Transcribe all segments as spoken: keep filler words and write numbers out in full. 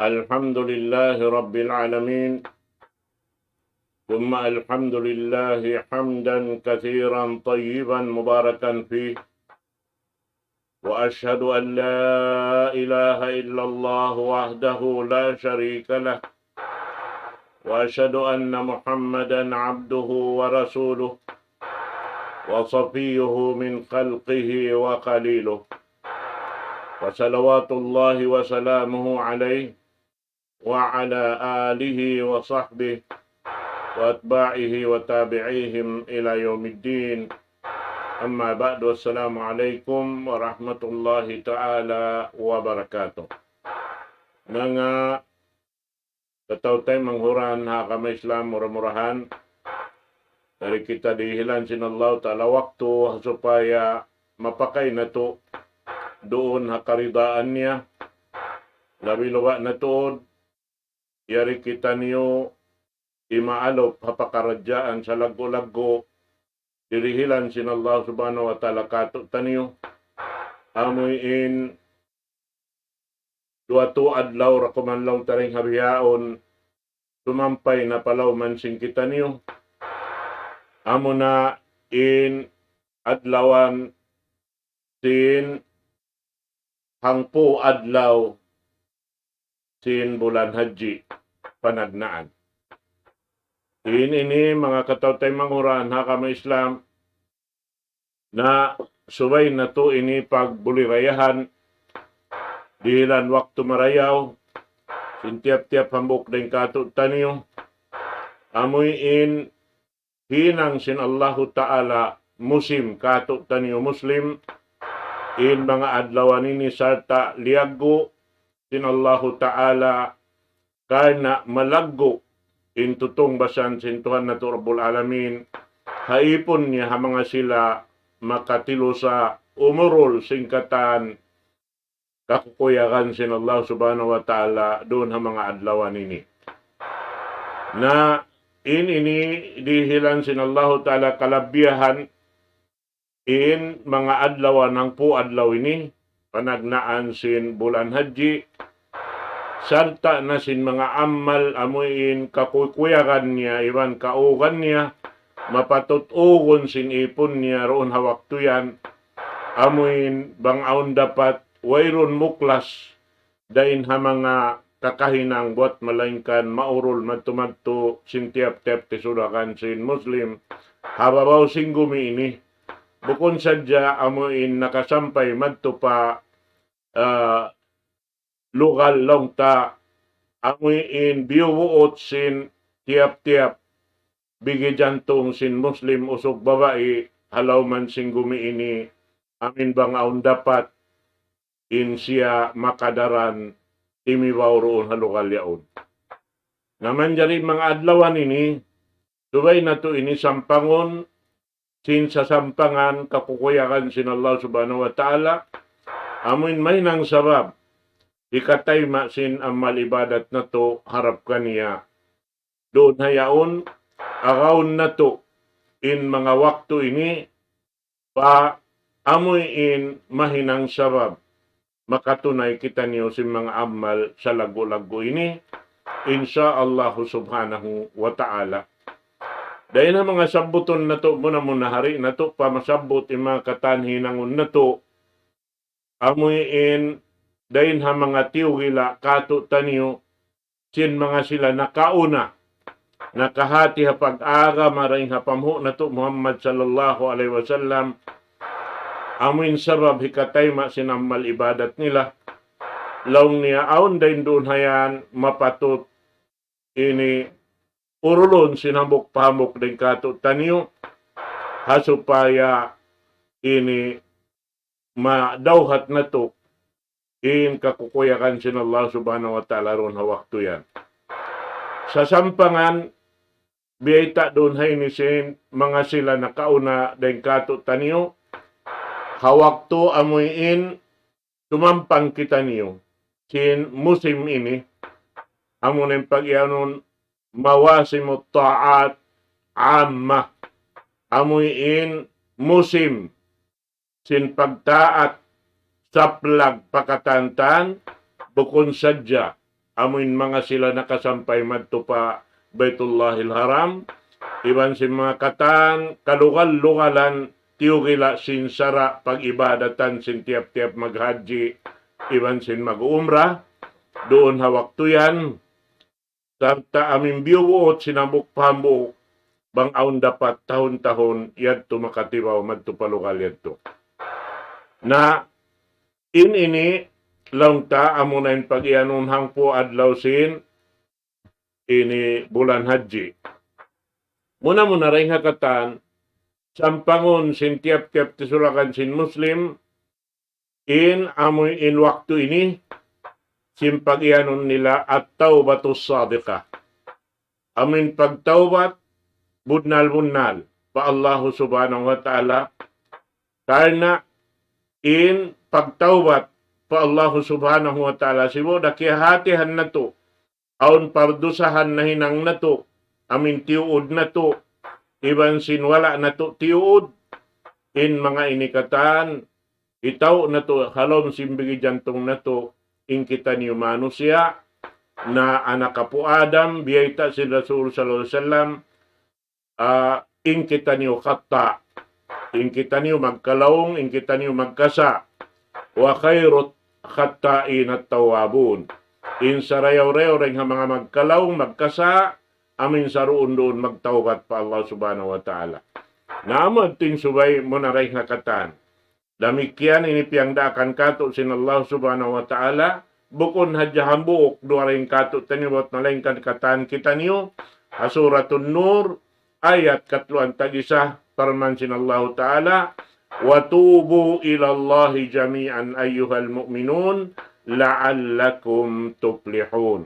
الحمد لله رب العالمين، ثم الحمد لله حمدا كثيرا طيبا مباركا فيه، وأشهد أن لا إله إلا الله وحده لا شريك له، وأشهد أن محمدا عبده ورسوله وصفيه من خلقه وخليله، وصلوات الله وسلامه عليه وعلى آله وصحبه وأتباعه وتابعيهم إلى يوم الدين. أما بعد، والسلام عليكم ورحمة الله تعالى وبركاته. Manga kataw-taymanghuran ha agama Islam, mura-murahan yari kita dihilan sin Allah Ta'ala waktu supaya mapakay natu' duun ha karidaan niya. Labi-labi na tuud, yari kitaniyu imaalup ha pakaradjaan salaggu'-laggu' dirihilan sin Allah Subhanahu wa Ta'ala kātu'niyu. Amu in duwa tu adlaw ra kuman laung ta dayn ha bihaun, sumampay na pa lawm sin kitaniyu. Amu na in adlawan sin hangpu' adlaw sin bulan Hajji panagnaan. In ini manga kataw-taymanghuran ha agama Islam, na subay natu' ini pagbulirayahan dihilan waktu marayaw sin tiyap-tiyap hambuuk dayn kātu'niyu. Amu in hinang sin Allahu Ta'ala musim kātu'niyu Muslim, in manga adlawan ini sarta' liyaggu' sin Allahu Ta'ala karna' malaggu' in tutungbasan sin Tuhan natu' Rabbul Alamin ha īpun niya ha manga sila makatilusa umurul sin katan kakukuyagan sin Allah Subhanahu wa Ta'ala duun ha manga adlawan ini. Na in ini dihilan sin Allahu Ta'ala kalabbiyahan in manga adlawan hangpu' adlaw ini panagnaan sin bulan Hajji, sarta' na sin manga amal amu in kakukuyagan niya iban kaugan niya mapatut ugun sin īpun niya duun ha waktu yan, amu in bang awn dapat wayruun muklas dayn ha manga kakahinang buwat malaingkan maurul madtu-madtu sin tiyap-tiyap tisudahkan sin Muslim ha babaw sin gumi ini. Bukun sadja amu in nakasampay madtu pa, ah, lugal laung ta, amu in biyubuut sin tiyap-tiyap bigi jantung sin Muslim usug babai ha lawm sin gumi ini, amu in bang awn dapat in siya makadaran timibaw duun ha lugal yaun. Na manjari manga adlawan ini, subay natu' ini sampangun sin sasampangan kakukuyagan sin Allah Subhanahu wa Ta'ala, amu in mahinang sabab hikatayma' sin amal ibadat natu' harap kaniya. Duun ha yaun, agaun natu' in manga waktu ini, pa amu in mahinang sabab makatunay kitaniyu sin manga amal salaggu'-laggu' ini, insya Allah Subhanahu wa Ta'ala. Dayn ha manga sabbutun natu', muna-muna hari natu' pa masabbut in manga katan hinangun natu', amu in dayn ha manga tiyugila' kātu'niyu sin manga sila nakauna, nakahati ha pag-agama dayn ha panghu' natu' Muhammad sallallahu alayhi wasallam, amu in sabab hikatayma' sin amal ibadat nila. Laung niya awn dayn duun ha yan mapatut ini urulun sin hambuuk pa hambuuk dayn kātu'niyu, ha supaya ini madawhat natu' in kakukuyagan sin Allah Subhanahu wa Ta'ala duun ha waktu yan. Sasampangan, biyayta' duun ha ini sin manga sila nakauna dayn kātu'niyu, ha waktu amu in tumampang kitaniyu sin musim ini, amu in pag-iyanun mawasimut ta'at ammah, amu in musim sin pagtaat saplag pa katan-katan, bukun sadja amuin manga sila nakasampay madtu pa Baitullahil Haram, iban sin manga katan kalugal-lugalan tiyugila' sin sara' pag-ibadatan sin tiyap-tiyap maghajji iban sin mag-umrah duun ha waktu yan, sarta' amuin biyubuut sin hambuuk pa hambuuk bang awn dapat tahun-tahun yadtu makatibaw madtu pa lugal yadtu. Na in ini laung ta amuna in pag-iyanun hangpu' adlaw sin ini bulan hajji. Muna-muna dayn ha katan, sampangun sin tiyap-tiyap tisulakan sin Muslim, in amuin waktu ini, sin pag-iyanun nila at-tawbatus sadiqah. Amuin pagtawbat, bunnal-bunnal, pa Allahu Subhanahu wa Ta'ala, karna' in pagtawbat pa Allahu Subhanahu wa Ta'ala, sibu' da kiyahatihan natu', awn pardusahan nahinang natu', amuin tiyuud natu', iban sin wala' natu' tiyuud, in manga ini katan, hitaw natu', ha lawm sin bigi jantung natu', in kitaniyu manusiya', na anak apu' Adam, biyayta' sin Rasul sallallahu alayhi wasallam, ah, in kitaniyu khatta', in kitaniyu magkalaung, in kitaniyu magkasa'. وخير الخطائين التوابون. In sarayaw-rayaw dayn ha manga magkalaung, magkasa', amuin saruun-duun magtawbat pa Allah Subhanahu wa Ta'ala. Na amu yadtu in subay muna dayn ha katan. Damikkiyan ini piyangdaakan katu' sin Allah Subhanahu wa Ta'ala, bukun hadja hambuuk duwa dayn katu'taniyu bat malaingkan katan kitaniyu, ha Suratun Nur, ayat katluan tag-isa, parman sin Allahu Ta'ala, وتوبوا إلى الله جميعا أيها المؤمنون لعلكم تفلحون.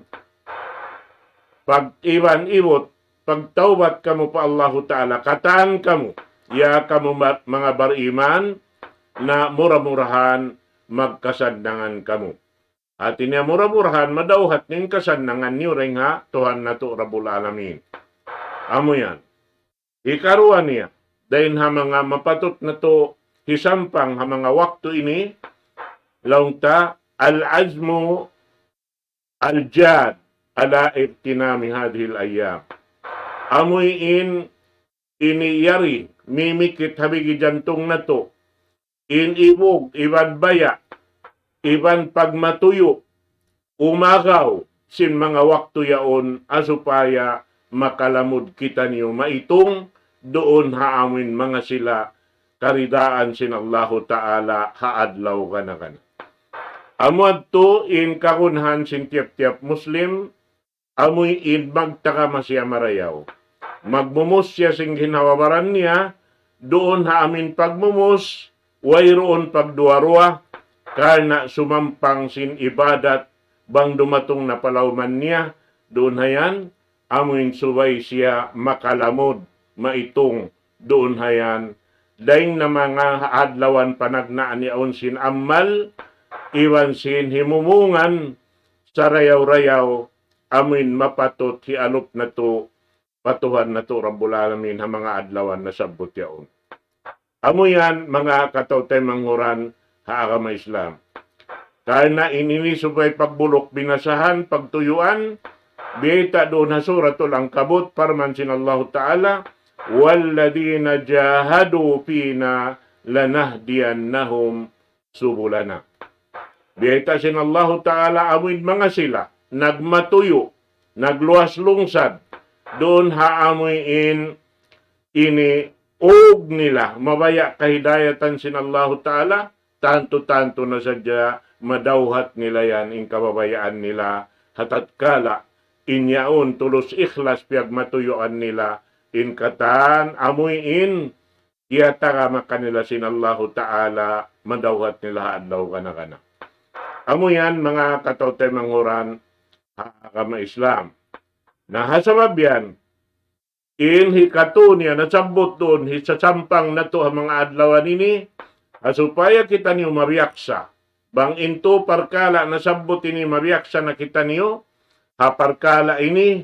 Pag-iban-ibut, pagtawbat kamu pa Allahu Ta'ala, katan kamu, ya kamu ma-, manga bariman, na mura-murahan magkasannangan kamu. Hati niya mura-murahan madawhat in kasannangan niyu dayn ha Tuhan natu' Rabbul Alamin. Amu yan. Hikaruwa niya, dayn ha manga mapatut natu' hisampang ha manga waktu ini, laung ta, العزم الجاد على اغتنام هذه الأيام. Amuin ini yari, mimikit ha bigi jantung natu', in ibug, iban baya', iban pagmatuyu', umagaw sin manga waktu yaun, ha supaya makalamud kitaniyu maitung duun ha amuin manga sila karidaan sin Allahu Ta'ala ha adlaw gana-gana. Amu yadtu in kagunahan sin tiyap-tiyap Muslim, amuin magtagama siya marayaw. Magmumus siya sin ginhawa-baran niya, duun ha amuin pagmumus, wayruun pagduwa-ruwa, karna' sumampang sin ibadat, bang dumatung na pa lawman niya, duun ha yan, amuin subay siya makalamud, maitung, duun ha yan. Dayn na manga adlawan panagnaan yaun sin amal, iban sin himumungan, sarayaw-rayaw, amuin mapatut hialup natu', pa Tuhan natu' Rabbul Alamin ha manga adlawan nasabbut yaun. Amu yan, manga kataw-taymanghuran ha agama Islam. Karna' in ini subay pagbuluk binasahan, pagtuyuan, biyayta' duun ha Suratul Ankabut, parman sin Allahu Ta'ala, والذين جاهدوا فينا لنهدينهم سبلنا. Biyayta' sin Allahu Ta'ala amuin manga sila, nagmatuyu', nagluwas lungsad, duun ha amuin ini ug nila, mabaya' kahidayatan sin Allahu Ta'ala, tantu-tantu na sadja madawhat nila yan in kababayaan nila, ha tatkala in yaun tulus ikhlas piyagmatuyuan nila, in katan amuin kiyatagama kanila sin Allahu Ta'ala, madawhat nila ha adlaw gana-gana. Amu yan, manga kataw-taymanghuran ha agama Islam. Na ha sabab yan, in hikatu niya nasabbut duun, hisasampang natu' ha manga adlawan ini, ha supaya kitaniyu mabiyaksa. Bang in tū parkala' nasabbut ini mabiyaksa na kitaniyu, ha parkala' ini,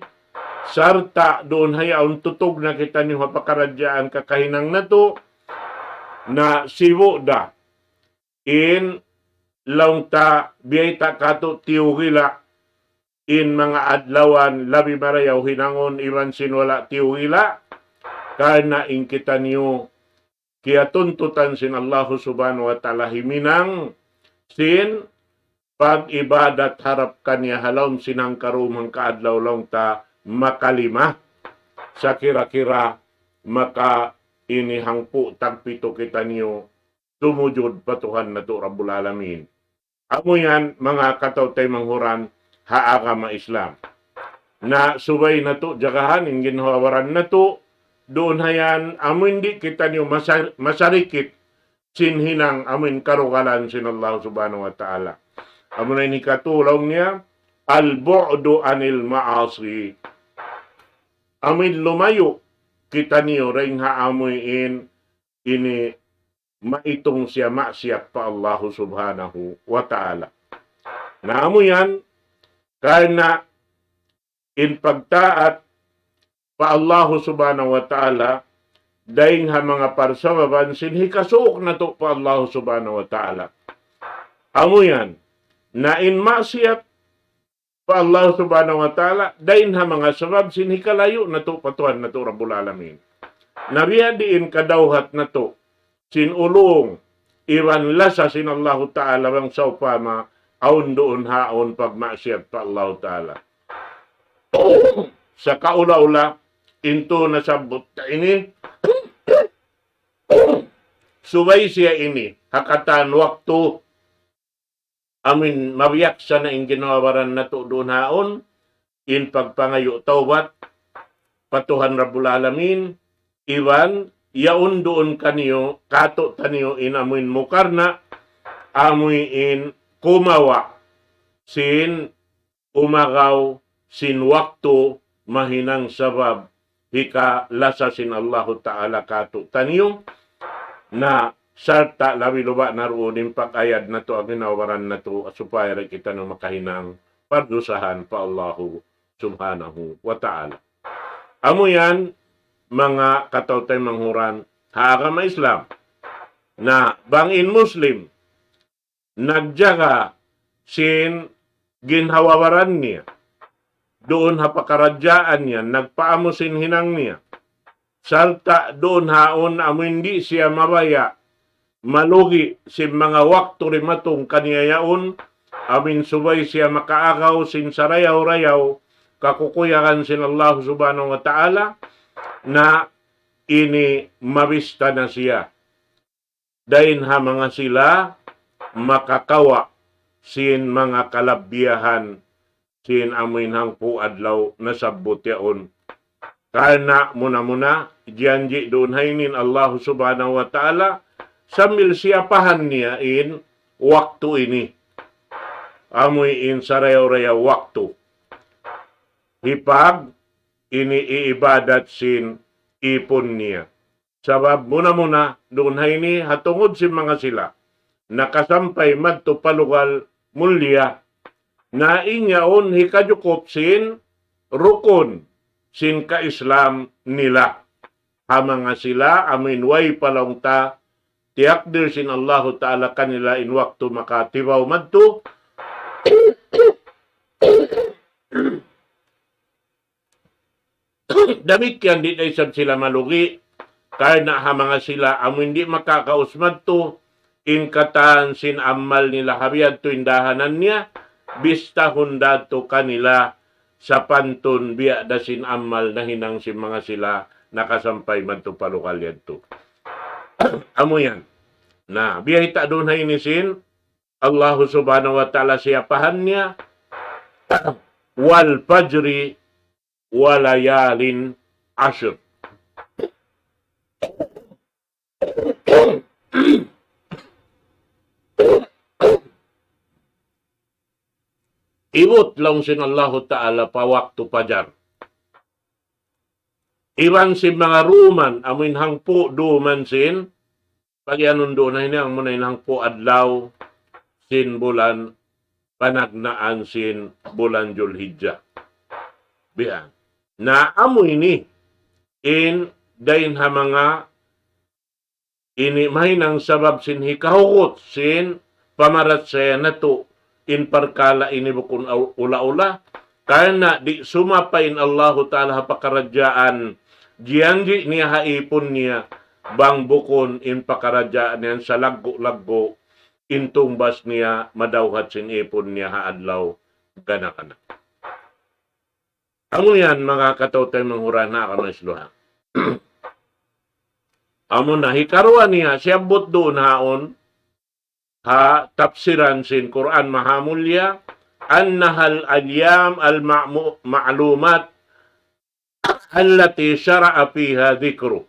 sarta' duun ha yaun tutug na kitaniyu ha pakaradjaan kakahinang natu', na sibu' da in laung ta biyayta' katu' tiyugila', in manga adlawan labi marayaw hinangun iban sin wala' tiyuhila, karna' in kitaniyu kiyatuntutan sin Allahu Subhanahu wa Ta'ala himinang sin pag-ibadat harap kaniya ha lawm sin hangkarum hangka adlaw laung ta makalima. Sakira-kira maka ini hangpu' tagpitu kitaniyu sumujud pa Tuhan natu' Rabbul Alamin. Amu yan, manga kataw-taymanghuran ha agama Islam. Na subay natu' jagahan in ginhawa-baran natu', duun ha yan, amu in di' kitaniyu masa-, masarikit sin hinang amu in karugalan sin Allah Subhanahu wa Ta'ala. Amu na in hikatū laung niya, البعد عن المعاصي. Amu in lumayu' kitaniyu dayn ha amu in ini maitung siya maksiyat pa Allahu Subhanahu wa Ta'ala. Na amu yan, karna' in pagtaat pa Allahu Subhanahu wa Ta'ala, dayn ha manga parsababan sin hikasuuk natu' pa Allahu Subhanahu wa Ta'ala. Amu yan, na in maksiyat pa Allah Subhanahu wa Ta'ala, dayn ha manga sabab sin hikalayu' natu' pa Tuhan natu' Rabbul Alamin. Na biya' diin kadawhat natu' sin ulung iban lasa sin Allahu Ta'ala bang sawpama awn duun ha awn pagmaksiyat pa Allahu Ta'ala. Sa' kaula-ula, in tū nasabbut ta ini, subay siya ini, ha katan waktu, amin mabiyaksa na in ginhawa-baran natu' duun ha yaun, in pagpangayu' tawbat pa Tuhan Rabbul Alamin, iban yaun duun kaniyu, kātu'niyu in amuin mukarna', amuin kumawa' sin umagaw sin waktu mahinang sabab hikalasa sin Allahu Ta'ala kātu'niyu, na sarta' labi luba' na duun in pag-ayad natu' ha ginhawa-baran natu' supaya di' kitaniyu makahinang pardusahan pa Allahu Subhanahu wa Ta'ala. Amu yan, manga kataw-taymanghuran ha agama Islam. Na bang in Muslim, nagjaga sin ginhawa-baran niya, duun ha pakaradjaan niya, nagpaamu sin hinang niya, sarta' duun ha yaun amuin di' siya mabaya' malugi' sin manga waktu dimatung kaniya yaun, amuin subay siya makaagaw sin sarayaw-rayaw kakukuyagan sin Allah Subhanahu wa Ta'ala, na ini mabista na siya dayn ha manga sila makakawa' sin manga kalabbiyahan sin amuin hangpu' adlaw nasabbut yaun. Karna' muna-muna, jiyanji' duun ha ini in Allah Subhanahu wa Ta'ala, sambil siyapahan niya in waktu ini. Amuin sarayaw-rayaw waktu. Hipag ini iibadat sin ipun niya. Sabab muna-muna, duun ha ini, ha tungud sin manga sila nakasampay madtu pa lugal mulia, na in yaun hikajukup sin rukun sin ka-Islam nila. Ha manga sila, amuin way pa laung ta, tiyakdir sin Allahu Ta'ala kanila in waktu makatibaw madtu, damikkiyan di' da isab sila malugi', karna' ha manga sila amuin di' makakaus madtu, in katan sin amal nila ha biyadtu in dahanan niya, bistahun da tu kanila sapantun biya' da sin amal nahinang sin manga sila nakasampay madtu pa lugal yadtu. Amu yan. Na, biyayta' duun ha ini sin Allahu Subhanahu wa Ta'ala siyapahan niya, والفجر وليال عشر. Ibut laung sin Allahu Ta'ala pa waktu pajar. Iban sin manga duman, amuin hangpu' duman sin, pag-iyanun duun na ini, amuin hangpu' adlaw sin bulan, panagnaan sin bulan Julhijjah. Biya' na amu ini, in dayn ha manga ini mahinang sabab sin hikahugut sin pamarachaya natu' in parkala' ini bukun au-, ula-ula, Karna' di' sumapa in Allahu Ta'ala ha pakaradjaan, jiyanji' niya ha ipun niya, bang bukun in pakaradjaan yan salaggu'-laggu', in tungbas niya madawhat sin ipun niya ha adlaw gana-gana. Amu yan, manga kataw-taymanghuran ha agama Islam. Amu na, hikaruwa niya, siyabbut duun haun, ha tafsiran sin Qur'an Mahamulya, أنها الأيام المعلومات التي شرع فيها ذكره.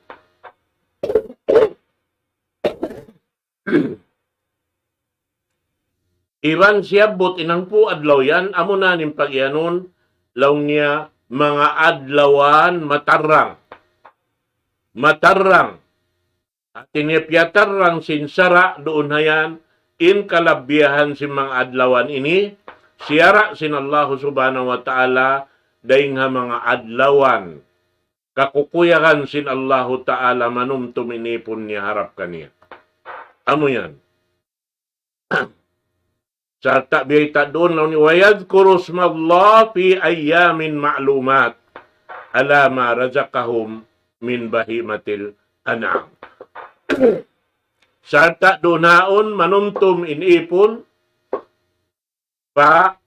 Iban siyabbut in hangpu' adlaw yan, amu na in pagiyanun, laung niya manga adlawan matarrang. Matarrang. Hati niya piyatarrang sin sara' duun ha yan, in kalabihan sin manga adlawan ini, siyara' sin Allahu Subhanahu wa Ta'ala, dayng ha manga adlawan kakukuyagan sin Allahu Ta'ala manumtum in ipun niya harap kaniya. Amu yan. Sarta' biyayta' duun laung niya, ويذكر اسم الله في أيام معلومات على ما رزقهم من بهيمة الأنعام. Sarta' duun haun manumtum in ipun pa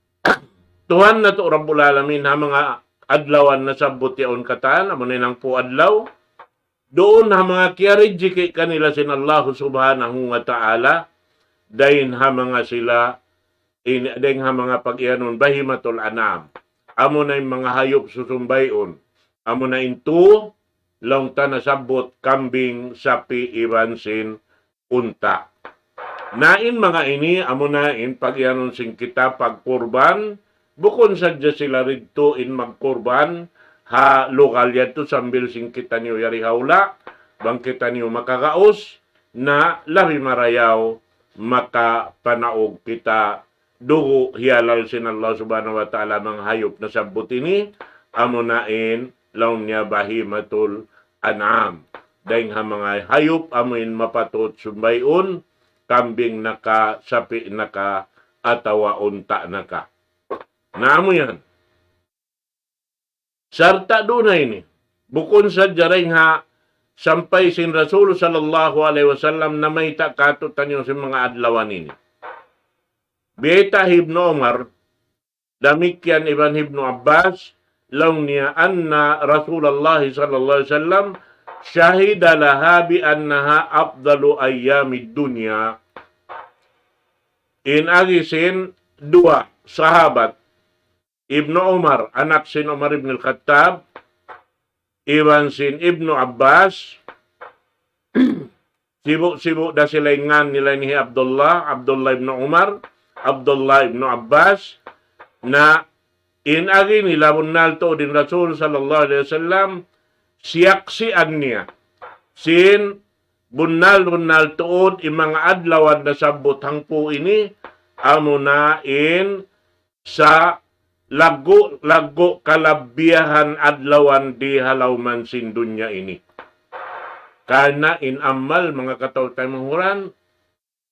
Tuhan natu' Rabbul Alamin ha manga adlawan nasabbut yaun katan, amu na in hangpu' adlaw. Duun ha manga kiyarijiki' kanila sin Allahu Subhanahu wa Ta'ala, dayn ha manga sila, in, dayn ha manga pagiyanun bahimatul an'am. Amu na in manga hayup susumbayun. Amu na in tu, laung ta nasabbut kambing, sapi', iban sin unta'. Na in manga ini, amu na in pagiyanun sin kita pagkurban, bukun sadja sila didtu in magkurban, ha lugal yadtu sambil sin kitaniyu yari ha hula', bang kitaniyu makagaus, na labi marayaw makapanaug kita dugu' hiyalal sin Allah Subhanahu wa Ta'ala manga hayup nasabbut ini, amu na in laung niya bahimatul an'am. Dayng ha manga hayup amu in mapatut sumbayun, kambing na ka, sapi' na ka, atawa unta' na ka. Na amu yan. Sarta' duun na ini. Bukun sadja dayng ha sampay sin Rasul sallallahu alayhi wasallam namayta' kātu'niyu sin manga adlawan ini. Biyayta' hi Ibnu Umar, damikkiyan iban hi Ibnu Abbas, laung niya أن رسول الله صلى الله عليه وسلم شهد لها بأنها أفضل أيام الدنيا. In agi sin duwa sahabat, Ibnu Umar, anak sin Umar ibn al-Khattab, iban sin Ibnu Abbas, sibu'-sibu' da sila in ngan nila ini hi Abdullah, Abdullah ibn Umar, Abdullah ibn Abbas, na in agi nila bunnal tuud in Rasul sallallahu alayhi wasallam, siyaksian niya sin bunnal-bunnal tuud in manga adlawan nasabbut hangpu' ini, amu na in sa laggu'-laggu' kalabihan adlawan di ha lawm sin dunya ini. Karna' in amal manga kataw-taymanghuran,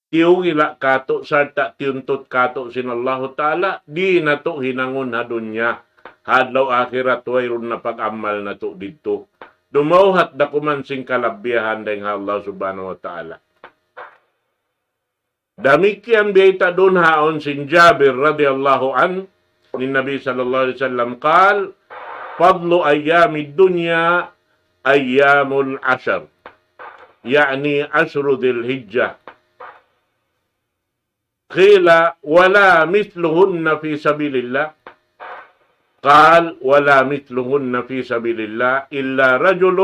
tiyugila' kātu' sarta' tiyuntut kātu' sin Allahu Ta'ala, di' natu' hinangun ha dunya. Ha adlaw akhirat wayruun na pag-amal natu' didtu. Dumawhat da kuman sin kalabihan dayng ha Allah Subhanahu wa Ta'ala. Damikkiyan biyayta' duun haun sin Jabir radiyallahu anhu, in Nabi sallallahu alayhi wasallam قال: فضل أيام الدنيا أيام العشر، يعني عشر ذي الحجة. قيل: ولا مثلهن في سبيل الله؟ قال: ولا مثلهن في سبيل الله إلا رجل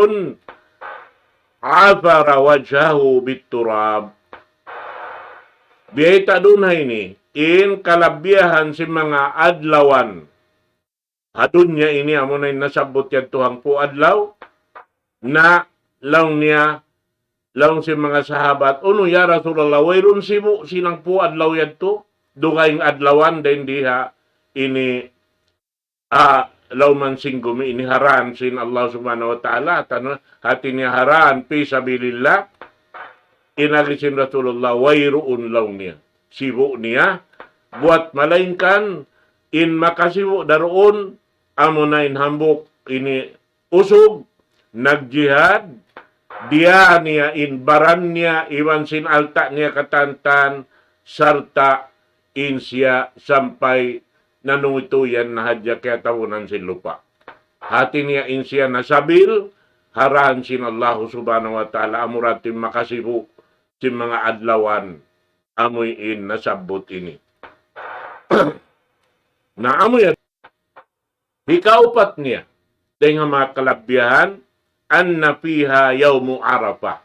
عفر وجهه بالتراب. Biyayta' duun ha ini, in kalabihan sin manga adlawan ha dunya ini, amu na in nasabbut yadtu hangpu' adlaw, na laung niya, laung sin manga sahabat, "Unu ya Rasulullah, wayruun sibu' sin hangpu' adlaw yadtu, dugaing adlawan dayn di ha ini, ah, lawm sin gumi ini ha dān sin Allah Subhanahu wa Ta'ala, tanu, hāti niya ha dān, fi sabilillah." In agi sin Rasulullah, wayruun laung niya. Sibu' niya, buwat malaingkan in makasibu' daruun, amuna in hambuuk ini usug, nagjihad, diyā niya in baran niya, iban sin alta' niya katantan, sarta' in siya sampay nanungituyan na hadja kiyatabunan sin lupa'. Hāti niya in siya nasabil, ha dān sin Allahu Subhanahu wa Ta'ala, amura in makasibu' sin manga adlawan, amuin nasabbut ini. Na amu yan, hikaupat niya, dayn ha manga kalabbihan, أن فيها يوم عرفة.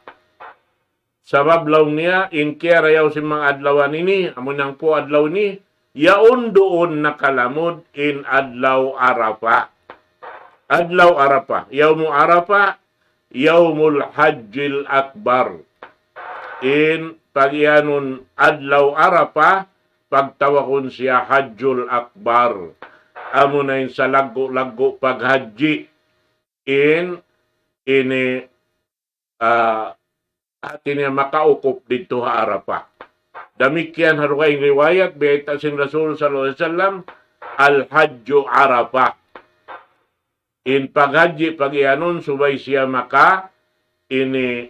Sabab laung niya, in kiyarayaw sin manga adlawan ini, amu in hangpu' adlaw ini, yaun duun nakalamud in adlaw Arafah. Adlaw Arafah, يوم عرفة, يوم الحج الأكبر. In pagiyanun adlaw Arafah, pagtawagun siya Hajjul Akbar. Amuna in salaggu'-laggu' paghajji. In ini, ah, hāti niya makaukup didtu ha Arafah. Damikkiyan ha dugaing riwayat, biyayta' sin Rasul sallallahu alayhi wasallam, الحج عرفة. In paghajji pagiyanun subay siya maka ini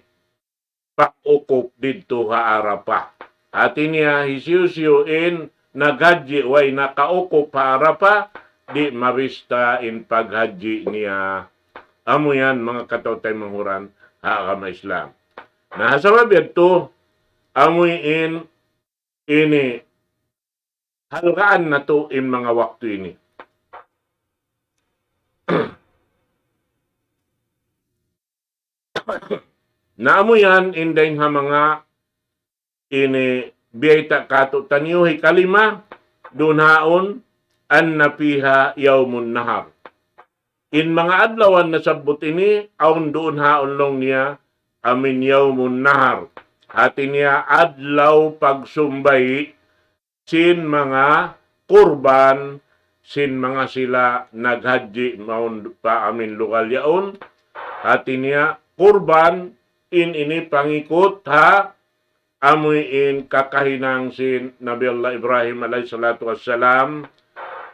pag-ukup didtu ha Arafah. Hāti niya hisiyu-siyu in naghajji way nakaukup ha Arafah, di' mabista in paghajji niya. Amu yan manga kataw-taymanghuran ha agama Islam. Na ha sabab yadtu, amuin ini halgaan natu' in manga waktu ini. Na amu yan in dayn ha manga ini biyayta' kātu'niyu hikalima, duun haun, أن فيها يوم النحر. In manga adlawan nasabbut ini, awn duun haun laung niya, amuin yawmun nahar. Hāti niya adlaw pagsumbay sin manga kurban, sin manga sila naghajji mawn pa amuin lugal yaun. Hāti niya kurban in ini pangikut ha amuin kakahinang sin Nabi Allah Ibrahim alayhi salatu wassalam,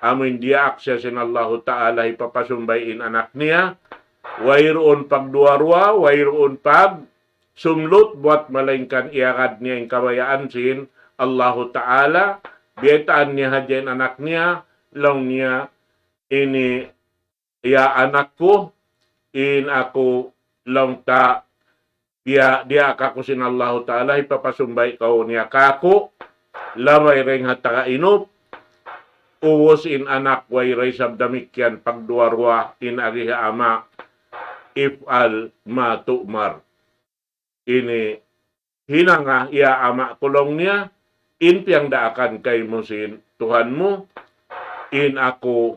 amuin diyaak siya sin Allahu Ta'ala hipapasumbay in anak niya, wayruun pagduwa-ruwa, wayruun pagsumlut, buwat malaingkan iyagad niya in kabayaan sin Allahu Ta'ala, biyaytaan niya hadja in anak niya, laung niya, ini ya anak ku, in aku laung ta, diya, diyaak aku sin Allahu Ta'ala, hipapasumbay kaw niya kāku', labay dayn ha taga inup, ubus in anak way da isab damikkiyan pagduwa-ruwa, in agi ha ama', افعل ما تؤمر. Ini hinanga ya ama' ku laung niya, in piyangdaakan kaymu sin Tuhan mu, in aku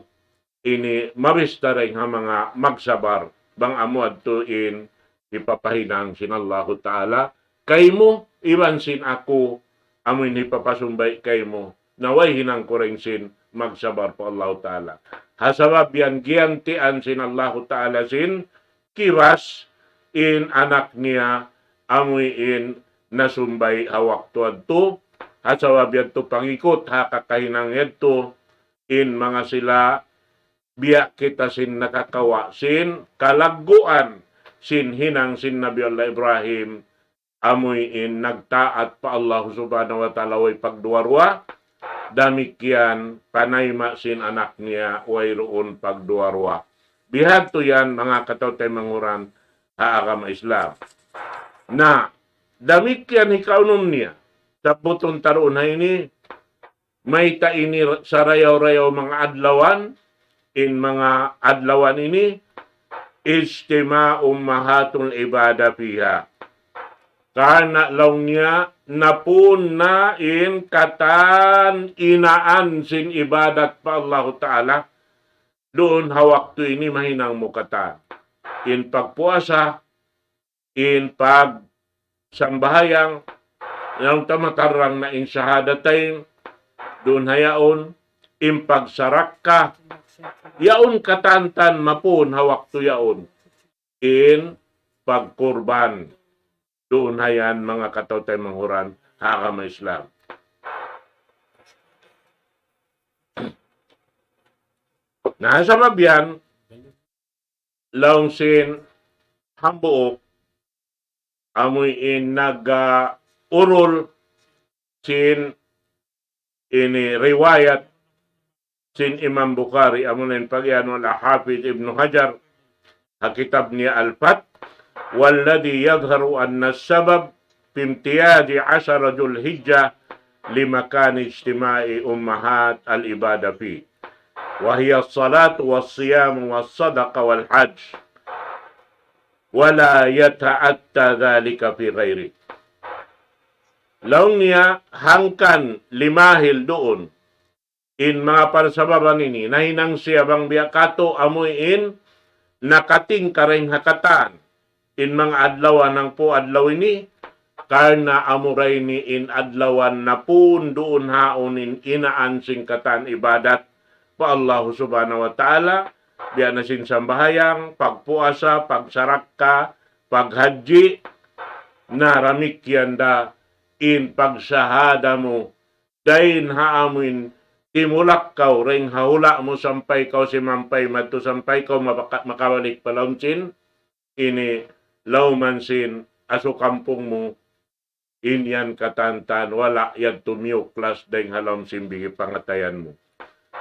ini mabista dayn ha manga magsabar, bang amu yadtu in hipapahinang sin Allahu Ta'ala kaymu, iban sin aku, amuin hipapasumbay kaymu, na way hinang ku dayn sin magsabar pa Allahu Ta'ala. Ha sabab yan giyantian sin Allahu Ta'ala sin kibas in anak niya amuin nasumbay ha waktu yadtu, ha sabab yadtu pangikut ha kakahinang yadtu, in manga sila biya' kita sin nakakawa' sin kalagguan sin hinang sin Nabi Allah Ibrahim, amuin nagtaat pa Allah Subhanahu wa Ta'ala way pagduwa-ruwa, damikkiyan panayma' sin anak niya wayruun pagduwa-ruwa. Bihadtu yan manga kataw-taymanghuran ha agama Islam. Na, damikkiyan hikaunum niya, sabbutun ta duun ha ini, mayta' ini sarayaw-rayaw manga adlawan, in manga adlawan ini, اجتماع أمهات العبادة فيها. Karna' laung niya, napun na in katan inaan sin ibadat pa Allahu Ta'ala, duun ha waktu ini mahinang mu katan. In pagpuasa, in pagsambahayang, laung ta makarrang na in shahadatain, duun ha yaun, in pagsarakka, yaun katantan mapun ha waktu yaun, in pagkurban, duun ha yan manga kataw-taymanghuran ha agama Islam. Na sabab yan, laung sin hambuuk, amuin nag-urul sin ini riwayat sin Imam Bukhari, amuna in pag-iyanun Al-Hafiz Ibn Hajar, ha kitab niya Al-Fath, والذي يظهر أن السبب في امتياز عشر ذو الحجة لمكان اجتماع أمهات العبادة فيه، وهي الصلاة والصيام والصدقة والحج، ولا يتأتى ذلك في غيره. Laung niya hangkan limahil duun in manga parsababan ini, nahinang siya bang biya' katu' amuin nakatingka dayn ha katan in manga adlawan hangpu' adlaw ini, karna' amura ini in adlawan napun duun haun in inaan sin katan ibadat pa Allah Subhanahu wa Ta'ala, biya' na sin sambahayang, pagpuasa, pagsarakka, paghajji, na damikkiyan da in pagsahada mu, dayn ha amuin timulak kaw dayn ha hula' mu sampay kaw simampay madtu sampay kaw mabaka-, makabalik pa lawm sin ini lawman sin asu kampung mu, in yan katantan wala' yadtu miyuklas dayn ha lawm sin bigi pangatayan mu.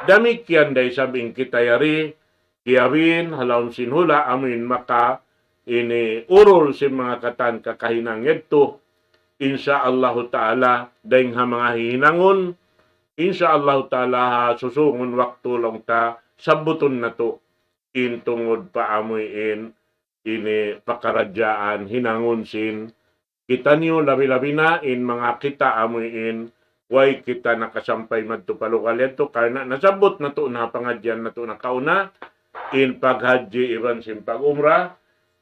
Damikkiyan da isab in kita yari, kiyawin, ha lawm sin hula', amuin maka ini urul sin manga katan kakahinang yadtu. Insya Allahu Ta'ala, dayn ha manga hihinangun, insya Allahu Ta'ala, ha susungun waktu laung ta, sabbutun natu' in tungud pa amuin ini pakaradjaan hinangun sin kitaniyu, labi-labi na in manga kita amuin way kita nakasampay madtu pa lugal yadtu, karna' nasabbut natu' na ha pangadjian natu' nakauna, in paghajji iban sin pag-umrah,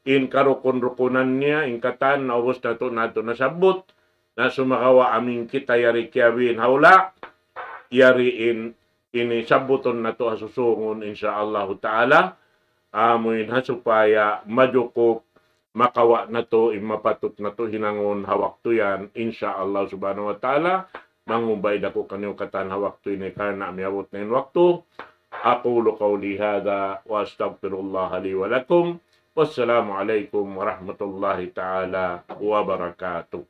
in karukun-rukunan niya, in katan naubus natu' na yadtu nasabbut, na sumagawa' amuin kita yari kiyawin ha hula', yari in ini sabbutun natu' ha susungun, insya Allahu Ta'ala. Amuin ha supaya majukup, makawa' natu' in mapatut natu' hinangun ha waktu yan, insya Allah Subhanahu wa Ta'ala. Mangumbay da aku kaniyu katan ha waktu ini karna' miyabut na in waktu. أقول قولي هذا وأستغفر الله لي ولكم. والسلام عليكم ورحمة الله تعالى وبركاته.